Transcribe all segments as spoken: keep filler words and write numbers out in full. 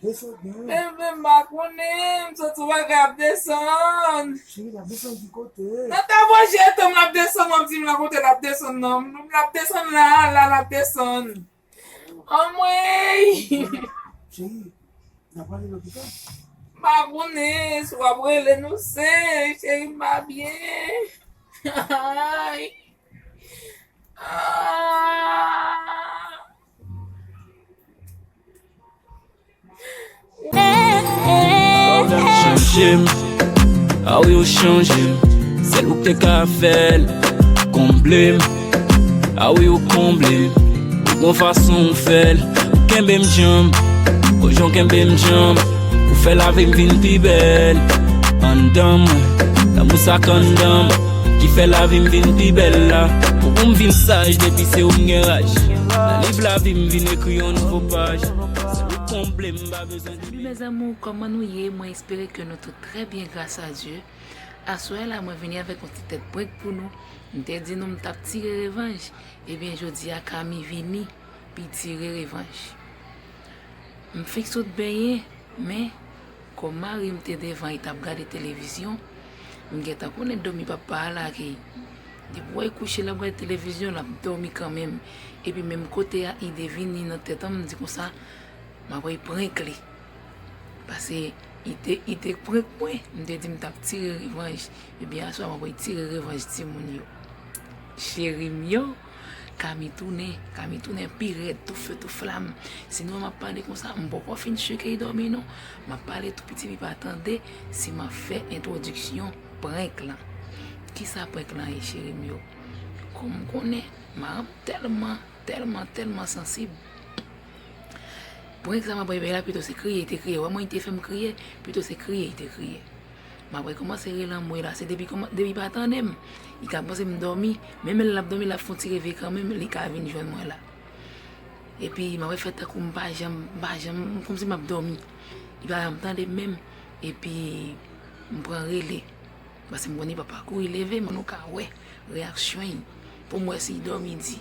Desann byen. Men, men, m pa konnen, m santi yon bagay ap desann. Cheri, l ap desann ki kote? Nan tablo jete m, l ap desann, w ap di m nan kote l ap desann nan. L ap desann la, la, l ap desann. Anmwey! Cheri, n a prale lopital? M pa konnen si w ap rele nou se, cheri, m pa byen. Ay. Ah. Chanje m, a wi ou chanje m. Sèl ou k te ka fè l, konble m, a wi ou konble m. Ou gon fason ou fè l, ou kenbe m djanm. Ou jan w kenbe m djanm, ou fè lavi m vin pi bèl. Anndan mwen, lanmou sa k anndan m, ki fè lavi m vin pi bèl la. Pou m vin saj, depi se ou m gen raj. Nan liv lavi m vin ekri yon nouvo paj. Sèl ou konble m, m pa bezwen. Salut mes amours, kòman nou ye? Mwen espere ke nou tout trè byen gras a Dye. Aswè la mwen vini avèk yon ti tèt prank pou nou. M te di nou m t ap tire revanj. Ebyen jodi a Kami vini pou l tire revanj. M fenk sot benyen, men kòm mari m te devan, li t ap gade televizyon, m gentan konnen dòmi papa a lage. Depi w wè l kouche, l ap gade televizyon, l ap dòmi kanmenm. Epi menm kote a, ide vini nan tèt an, m di konsa, m ap wè prank li. Paske li te, li te prank mwen, m te di m t ap tire revanj. Ebyen, aswè a m ap wè tire revanj timoun yo. Cheri m yo, Kami tounen, Kami tounen pi rèd, tou fe, tou flam. Si nou wè m ap pale konsa, m poko fin cheke li dòmi non. M ap pale tou piti, li pa tande, si m ap fè entwodiksyon prank lan. Kisa prank lan ye, cheri m yo? Kòm m konnen, madanm tèlman, tèlman, tèlman sansib. Prank sa m ap bay la, pito se kriye li te kriye. Wè mwen li te fè m kriye, pito se kriye li te kriye. M ap rekòmanse rele anmwe la, se depi kòman, depi pa tande m, li ka panse m dòmi, menm lè l ap dòmi, l ap fè yon ti reve kanmenm, li ka vin jwenn mwen la. Epi m ap fè tankou m pa janm, m pa janm, kòmsi m ap dòmi. Li pa janm tande m menm, epi m pran rele. Paske m konnen papa kouri leve, men nou ka wè reyaksyon l pou m wè si l dòmi di.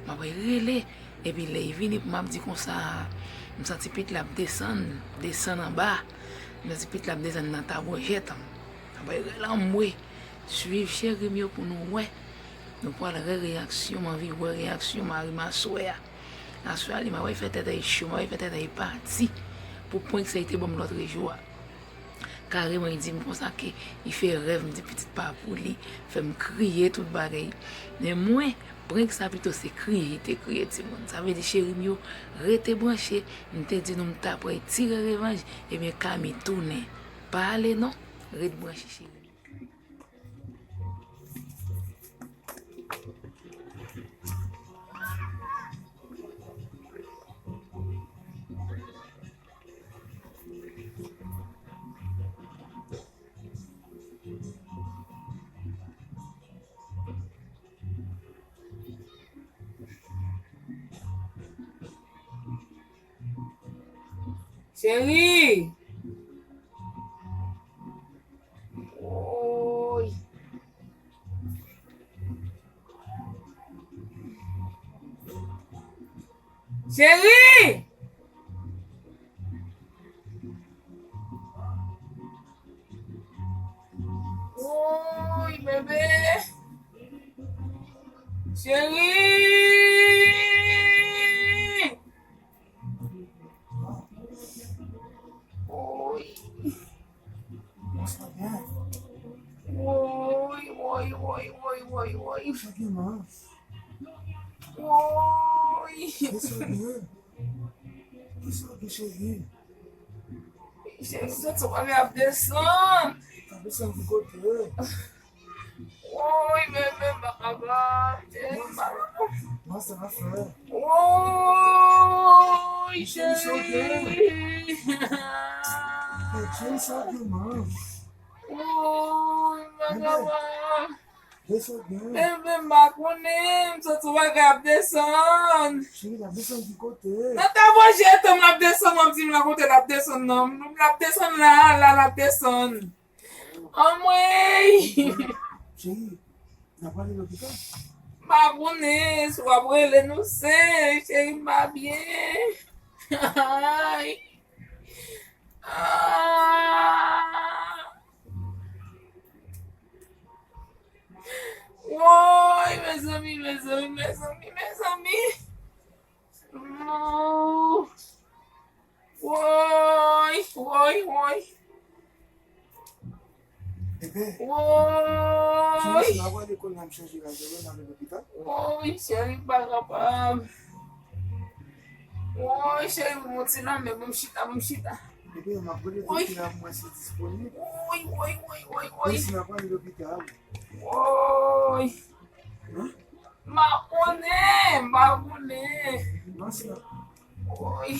M ap rele, epi lè l vini pou m ap di konsa, m santi pit la ap desann, desann anba, m santi pit la ap desann nan tablo jete m. M ap rele anmwe, swiv cheri m yo pou nou wè. Nou pral wè reyaksyon, m anvi wè reyaksyon mari m aswè a. Aswè a li, m ap fè tèt a l cho, m ap fè tèt a l pati pou prank sa li te ban m lòt jou a. Kareman, li di m konsa ke li fè rèv, m di pitit pa pou li, fè m kriye tout bagay. Men mwen, prank sa pito se kriye, li te kriye timoun. Sa vle di cheri m yo, rete branche, m te di nou m t ap wè tire revanj, ebyen Kami tounen. Pa ale non, ret branche cheri m yo. Cheri! Woy! Cheri! Woy, bebe! Cheri! Woy! Woy, woy, woy, woy, woy, woy. Woy! Cheri, cheri, cheri, sa w ap desann. Sa desann ki kote? Woy, men, men, baba. Cheri, baba. Mwen, sa va fè. Woy, cheri. Cheri, sa w gen, man. Woy, baba. Men, men, m pa konnen, m santi yon bagay ap desann. Cheri, l ap desann ki kote? Nan tablo jete m, l ap desann, w ap di m nan kote l ap desann nan. L ap desann la, la, l ap desann. Anmwey! Cheri, n a prale lopital? M pa konnen si w ap rele nou se, cheri, m pa byen. Ay. Ah. Woy, mezanmi, mezanmi, mezanmi, mezanmi. Oh. Woy, woy, woy. Bebe, woy. Cheri, si n ap ale lekòl la, m chanje lajè, wi, n ale lopital. Woy, cheri, m pa kapab. Woy, cheri, pou m ti lanmen, pou m chita, pou m chita. Bebe, m ap rele woy. Doktè a pou m wè si l disponib. Woy, woy, woy, woy, woy. Wi, si n ap ale lopital. Woy. Hein? M pa konnen, m pa konnen. Non, si n ap. Woy.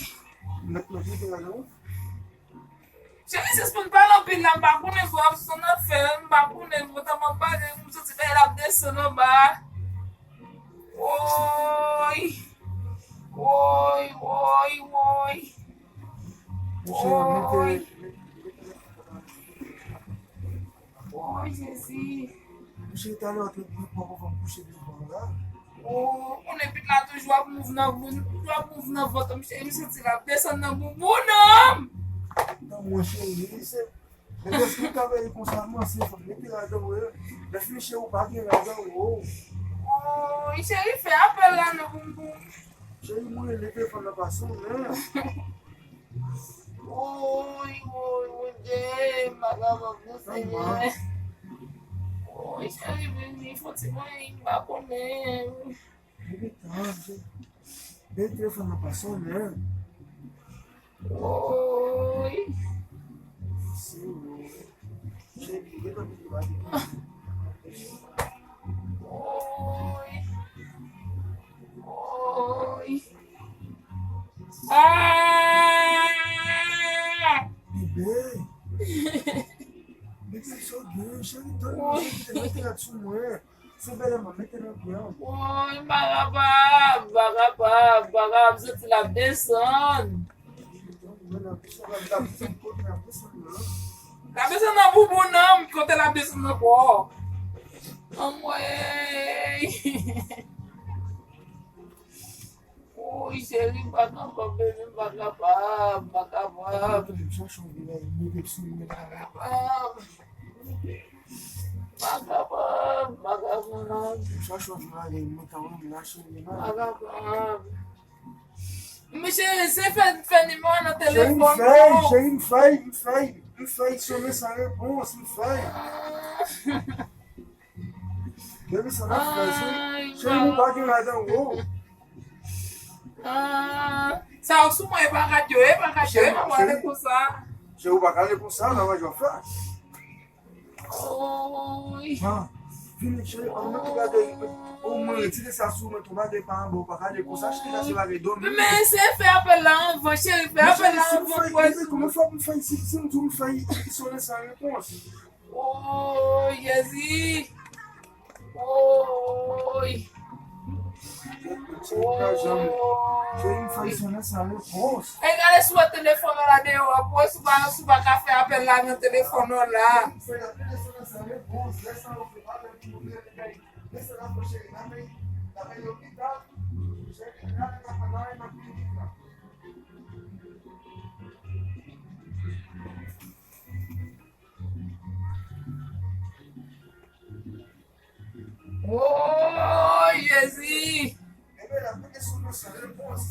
M met nan pye la, non? Cheri, sispann pale anpil la, m pa konnen vwa ap sou nan fè, m pa konnen, m kontan m ap pale, m santi bagay la ap desann anba. Woy! Woy, woy, woy! Woy! Woy, Jezi! Mouche, talè w te di pran pou fanm kouche devan la. Oh, ou konnen pit la toujou ap mouv nan, toujou ap mouv nan vant m, cheri, m santi l ap desann nan bouboun an. Non, mon cheri, se, men èske w ka veye konsa, non, se fòk mete ladan w, lè fini cheri, ou pa gen ladan w. Oh, cheri, fè apèl la non pou m, pou m. Cheri, mwen rele telefòn nan pa sonnen. Woy, woy, Bondye, m pa kapab non, Senyè. Woy, cheri, vini, fon ti mwen, m pa konnen. Bebe, tan, bebe, telefòn nan pa sonnen. Woy. Senyè. Cheri, bebe, tan, bebe, bebe. Woy. Woy. Ah! Bebe. Bebe, sa w gen, cheri, tann mwen, cheri, mete rad sou mwen. Se bèlè mwen, mete nan pye an. Woy, m pa kapab, m pa kapab, m pa kapab, m santi l ap desann. Mwen nan pye sa, l ap desann kote l ap desann nan. L ap desann nan bouboun an, kote l ap desann ankò. Anmwey. Woy, cheri, m pa kapab, bebe, m pa kapab, m pa kapab. M chache yon vye mete sou li, m pa kapab. M pa kapab, m pa kapab. M chache yon vye mete, m pa kapab. M pa kapab. Men cheri, se fè, fè nimewo a nan telefòn ou. Cheri, m fèy, cheri, m fèy, m fèy, m fèy sonnen san repons, m fèy. Ah. Depi sa n ap fè, se, ay, cheri, ou pa gen ladan w. Ah, sa yo sou mwen, e pa rad yo, e pa rad yo, e pa prale konsa. Cheri, ou pa prale konsa, nan wè jan w fè. Oy. Ha, vini, cheri, an mwen ki gade, o mwen, retire sa sou mwen, tou bagay pa anba, ou pa prale konsa, cheri, la se bagay dòmi. Men se fè apèl la anvan, cheri, fè apèl la anvan. Cheri, si m fè, kòman fò m fè, si, si m di w m fè, i sonnen san repons. Woy, Jezi! Woy! Cheri, m fè sonnen san repons. E gade sou telefòn an la deyò a, pou si w pa, si w pa ka fè apèl la nan telefòn an la. Woy, Jezi! Bebe, la mete sou nou san repons.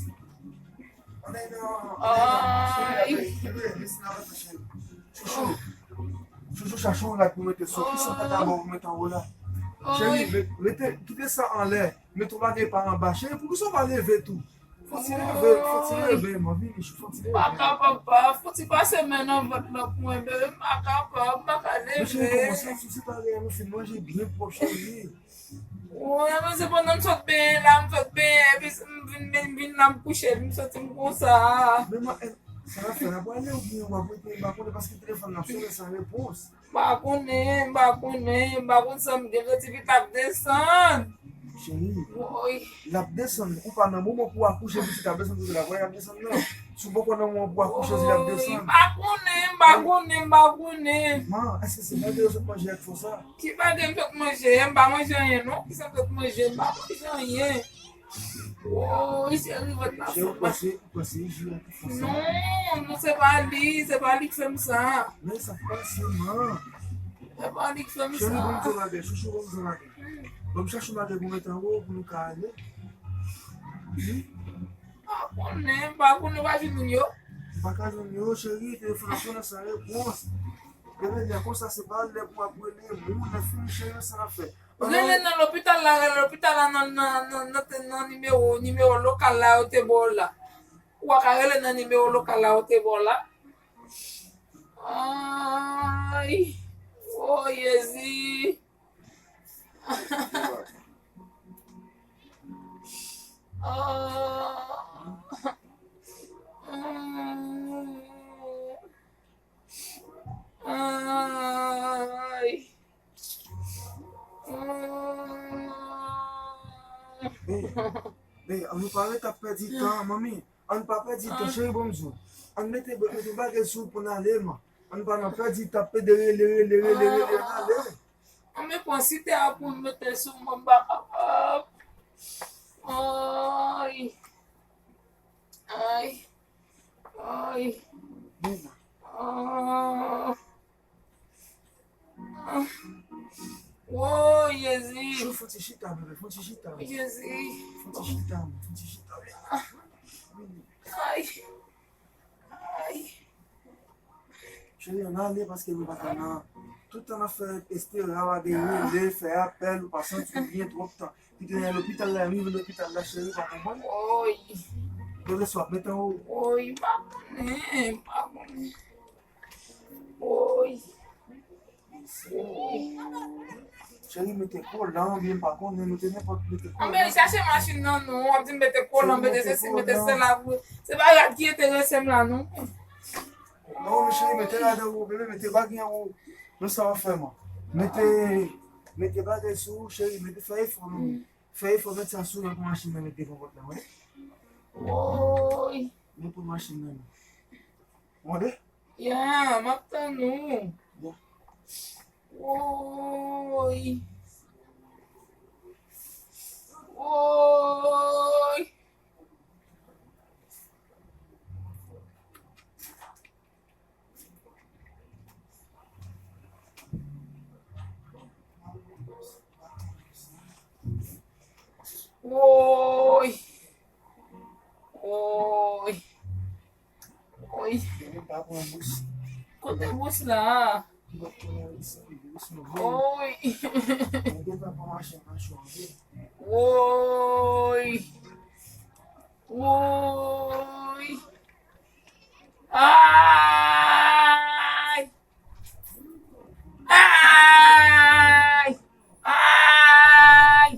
Ann, ann, ann, ann, cheri, la, bebe, lese la, cheri. Chouchou. Chouchou, chache yon rad pou mete sou. Kisa ta ka ba w pou mete anwo la? Cheri, me-, mete, kite sa anlè. Mete yon bagay pa anba. Cheri, poukisa w pa leve tou? Fò ti leve, fò ti leve, man, vini, fò ti leve. M pa kapab, pa, fò ti pase men nan vant lan pou mwen, bebe, m pa kapab, m pa ka leve. Men cheri, kòmanse yon sousi parèy a, nou fin manje byen pwòp, cheri. Wi, men se pandan m sot benyen la, m sot benyen, epi m vin, vin, vin la, m kouche, m santi m konsa. Men man, eh, sa n ap fè la, pwale oubyen w ap rete, m pa konnen, paske telefòn nan ap sonnen san repons. M pa konnen, m pa konnen, m pa konn sa m gen, santi pit la ap desann. Cheri, woy, l ap desann, ou pa nan moman pou w akouche, pitit ap desann, pitit ap, wè, l ap desann nan. Si w poko nan moman pou w akouche, l ap desann. Woy, m pa konnen, m pa konnen, m pa konnen. Man, èske se manje yo sot manje ak fò sa? Ki bagay m sot manje? M pa manje anyen, non. Kisa m sot manje? M pa manje anyen. Woy, cheri, vant la fè mal. Cheri, ou panse, ou panse li jwe ak fanm sa? Non, non, se pa li, se pa li k fè m sa. Men sa k pase, man? Se pa li k fè m sa. Cheri, ban m di w bagay, chouchou, ban m di w bagay. Ban m chache yon bagay pou m mete anwo pou nou ka ale. Wi. Pa konnen, pa konnen, ou pa jwenn moun yo? M pa ka jwenn yo, cheri, telefòn ap sonnen san repons. Genlè lè konsa se pa lè pou ap rele moun, lè fini cheri, sa n ap fè? Rele nan lopital la, rele lopital la nan, nan, nan, nan, nan nimewo, nimewo lokal la yo te ba w la. Ou pa ka rele nan nimewo lokal la yo te ba w la. Ay, o Jezi. Ah. Mm. Ay. Mm. Bebe, bebe, ann nou pa ret ap pèdi tan, manmi. Ann pa pèdi tan, cheri, ban m di w. Ann mete, mete bagay sou pou n ale, man. Ann pa nan pèdi tan, pede rele, rele, rele, rele, ann ale. Ann men pran site a pou n mete sou mwen, m pa kapab. Ay. Ay. Ay. Bebe. Ah. Ah. Woy, Jezi. Cho, fon ti chita, bebe, fon ti chita. Jezi. Fon ti chita, man, fon ti chita. Ah. Ay. Ay. Cheri, ann ale paske nou pa ka nan. Tout tan n ap fè estera, w ap rele, fè apèl, ou pa santi w byen twòp tan. Kite nan lopital la, rive lopital la, cheri, pa konprann? Woy. Bebe, swa mete anwo. Woy, m pa konnen, m pa konnen. Woy. Cheri, mete kolan, oubyen m pa konnen, mete nenpòt, mete kolan. Anben, chache machin nan non, w ap di m mete kolan, mete sesi, mete sela. Se pa rad ki enterese m la non. Non, men cheri, mete ladan ou, bebe, mete bagay an ou. Men sa w ap fè, man. Mete, mete bagay sou ou, cheri, mete fè efò non. Fè efò, mete sa sou ou, men pran machin nan, mete devan pòt la, wi. Woy. Men pran machin nan. Ou tande? Ya, m ap tann ou. Ya. Woy. Woy. Woy. Woy. Woy. Kote bous la? Woy. Woy. Woy. Ay! Ay! Ay!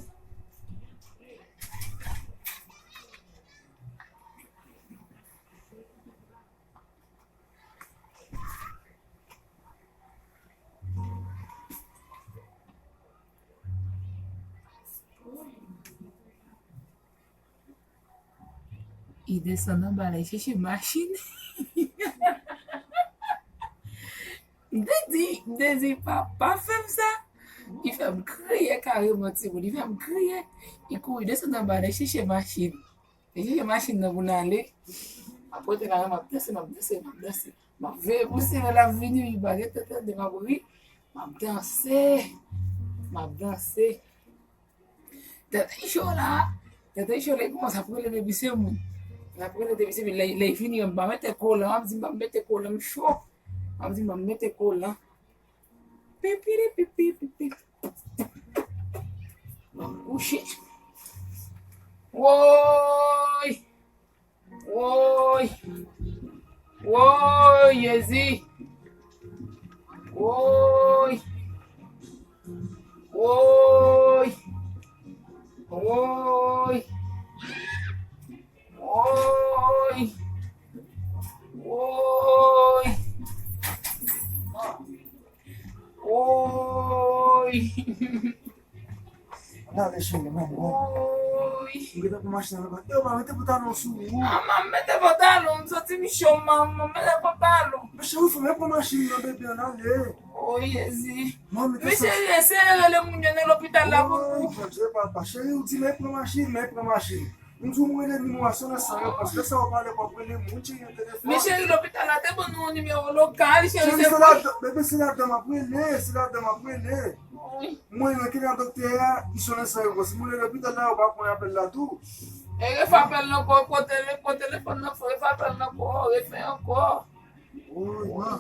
Li desann anba la, li chèche machin. M te di, m te di, pa, pa fè m sa. Li fè m kriye kareman, timoun. Li fè m kriye. Li kouri desann anba la, li chèche machin. Li chèche machin nan pou n ale. M ap rete la, m ap danse, m ap danse, m ap danse. M ap veye pou sirèl ap vini, li pa gentan tande, m ap ri. M ap danse. M ap danse. Tèt li cho la. Tèt li cho la, li kòmanse ap rele depi se moun. L ap rele depi se moun. Lè, lè l fini, m pa mete kolan, m ap di m pa mete kolan, m cho. M ap di m pa mete kolan. Pipiri pipi pipi. M ap kouche. Woy! Woy! Woy, Jezi! Woy! Woy! Woy! Woy! Woy! Woy! Ann ale, cheri, men, men. Woy! M gentan pran machin nan anba. Yo, man, mete pantalon sou ou. Ah, man, mete pantalon, m santi m cho, man, man, mete pantalon. Men cheri, fò mwen pran machin nan, bebe, ann ale. O Jezi. Wi, cheri, eseye rele moun yo nan lopital la pou ou. Bondye, papa. Cheri, ou di, men pran machin, men pran machin. M di w, m rele nimewo a, se nan san yo, paske sa w pale, w ap rele moun, cheri, nan telefòn. Men cheri, lopital la te ban nou yon nimewo lokal, cheri, se pou... Bebe, se ladan m ap rele, se ladan m ap rele. Wi. Mwen, nan ki nan doktè a, li sonnen san yo, paske moun nan lopital la, yo pa pran apèl la tou. E refè apèl nan kò, pran tele-, pran telefòn nan, fò refè apèl nan kò, refè ankò. Woy, man.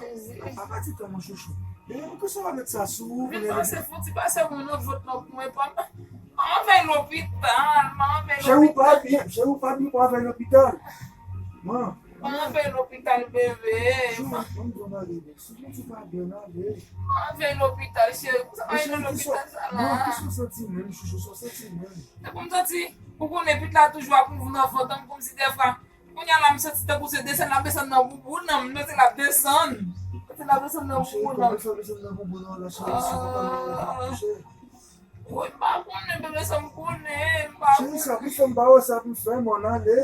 Papa ti tan, mon chouchou. Bebe, poukisa w ap met sa sou ou? Vin pase fouti, pase mwen nan vant lan pou mwen, pa m anvè lopital, m anvè lopital. Cheri, ou pa byen, cheri, ou pa byen pou anvè lopital. Man. M anvè lopital, bebe. Chou, ban m di w bagay, bebe. Si fouti pa byen, ale. M anvè lopital, cheri. Poukisa w anvè lopital sa la? Man, kisa w santi menm, chouchou, sa w santi menm? Tankou m santi, ou konnen pit la toujou ap mouvman nan vant an, kòmsi dèfwa Kounye a la, m santi tankou se desann l ap desann nan bouboun nan, m santi l ap desann. M santi l ap desann nan bouboun nan. Cheri, sa desann nan bouboun nan la, cheri, si w pa nan kouche. Woy, m pa konnen, bebe, sa m konnen, m pa konnen. Cheri, sa pou fè m pa wè sa pou fè m, ann ale.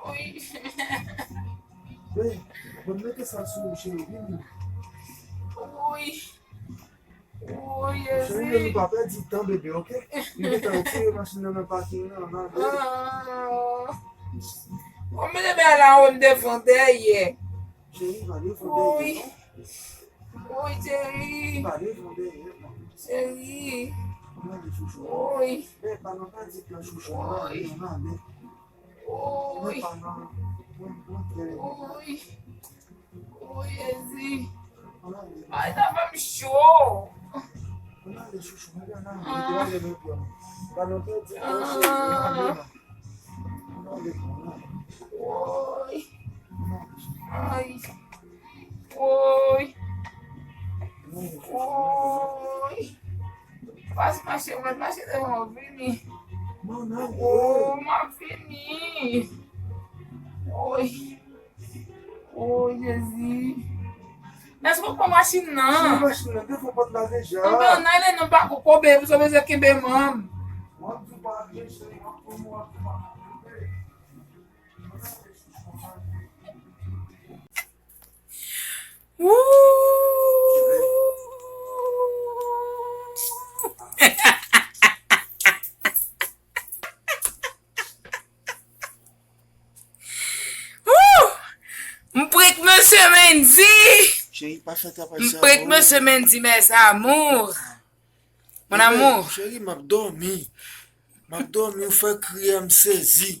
Woy. Bebe, ban m mete sa sou ou, cheri, vini. Woy. O Jezi. Cheri, nou pa pèdi tan, bebe, oke? Li gentan retire machin nan nan pakin nan, nan ale. Ah. Bon, men bebe a la, ou devan dèyè. Cheri, pa devan dèyè, non. Woy, cheri. Pa devan dèyè, non. Cheri. Ann ale, chouchou. Woy. Bebe, pa nan pèdi tan, chouchou. Ann ale, ann ale. Woy. Mwen pa nan, mwen, mwen trè. Woy. O Jezi. Ay, sa fè m cho. Ann ale, chouchou, mwen gen nan, mwen gen nan, mwen gen nan. Pa nan pèdi tan, cheri, ann ale, ann ale, ann ale. Woy. Ay. Woy. Woy. Pas mache, mwen mache devan w vini. Ann ale. Oh, m ap vini. Woy. O Jezi. Èske w pran machin nan? Cheri, machin nan devan pòt la deja. Anben, ann ale non, pa koko bebe, sa w bezwen kenbe manm. W ap di w pa ale, cheri, w ap pran mwen, w ap di w pa ale. Wouy! Wouh! M prank mesye Mendy. Cheri, pa fè travay sa. M prank mesye Mendy, mes amours. Mon amour. Cheri, m ap dòmi. M ap dòmi, ou fè kriye, m sezi.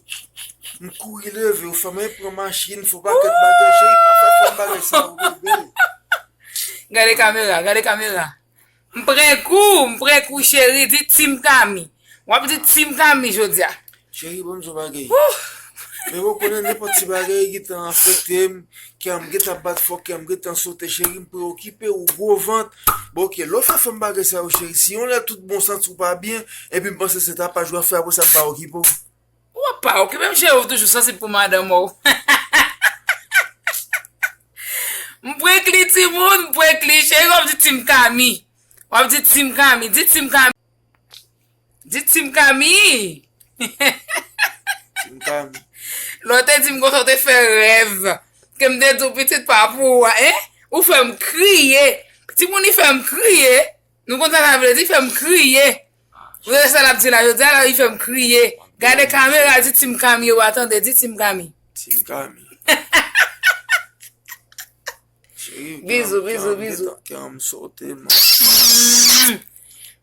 M kouri leve, ou fè mwen pran machin, fè yon pakèt bagay, cheri, pa fè fè m bagay sa yo, bebe. Gade kamera, gade kamera. M prank ou, m prank ou, cheri, di Team Kami. W ap di Team Kami jodi a. Cheri, ban m di w bagay. Wouh! Men ou konnen nenpòt ti bagay gentan afekte m, kè m gentan bat fò, kè m gentan sote, cheri, m preokipe, ou gwo vant. Bon, oke, lè w fè fè m bagay sa yo, cheri, si yon lè tout bon santi w pa byen, epi m panse se tapaj w ap fè, apre sa m pa okipe w. Ou ap pa okipe m, cheri, ou toujou sansib pou madanm ou. M prank li, timoun, m prank li, cheri, w ap di Team Kami. W ap di Team Kami, di Team Kami. Di Team Kami. Team Kami. Lè w te di m konsa, w te fè rèv. Ke m te di w pitit pa pou ou a, en? Ou fè m kriye. Timoun, li fè m kriye. Nou konn sa sa vle di, fè m kriye. Ou tande sa l ap di la, yo di, ala, li fè m kriye. Gade kamera, di Team Kami, yo pa tande, di Team Kami. Team Kami. Cheri, bizou, kè m, bizou, kè m bizou. Gentan, kè m sote, man.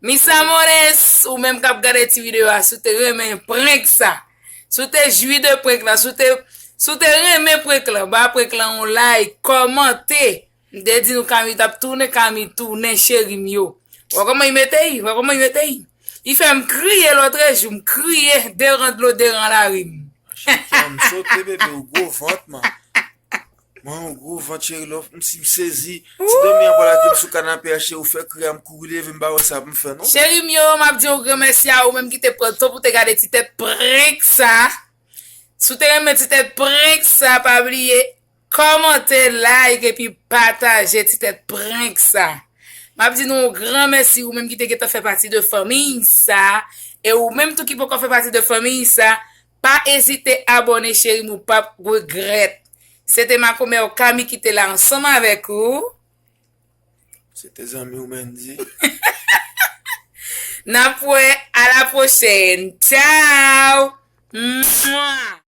Mis Amores, ou menm k ap gade ti videyo a, si w te renmen prank sa, si w te jwi de prank la, si w te, si w te renmen prank la, ba prank la yon like, kòmante. M te di nou Kami t ap tounen, Kami tounen, cheri m yo. Wè kòman li mete y, wè kòman li mete y. Li fè m kriye lòtrejou, m kriye, deran dlo, deran larim. Cheri, kè m sote, bebe, ou gwo vant, man. Mwen, yon gwo vant, cheri, love, m si m sezi. Ti dènye an pa lage m sou kanape a, cheri, ou fè kriye a, m kouri leve, m pa wè sa pou m fè, non. Cheri m yo, m ap di yon gran mèsi a ou menm ki te pran tan pou te gade ti tèt prank sa. Si w te renmen ti tèt prank sa, pa bliye kòmante, like epi pataje ti tèt prank sa. M ap di nou yon gran mèsi ou menm ki te gentan fè pati de fanmiy sa. E ou menm tou ki poko fè pati de fanmiy sa, pa ezite abòne, cheri m, ou p ap regrèt. Se te makomè Kami ki te la ansanm avèk ou. Se te zanmi w Mendy. N ap wè, a la pwochèn. Tchao! Mwa!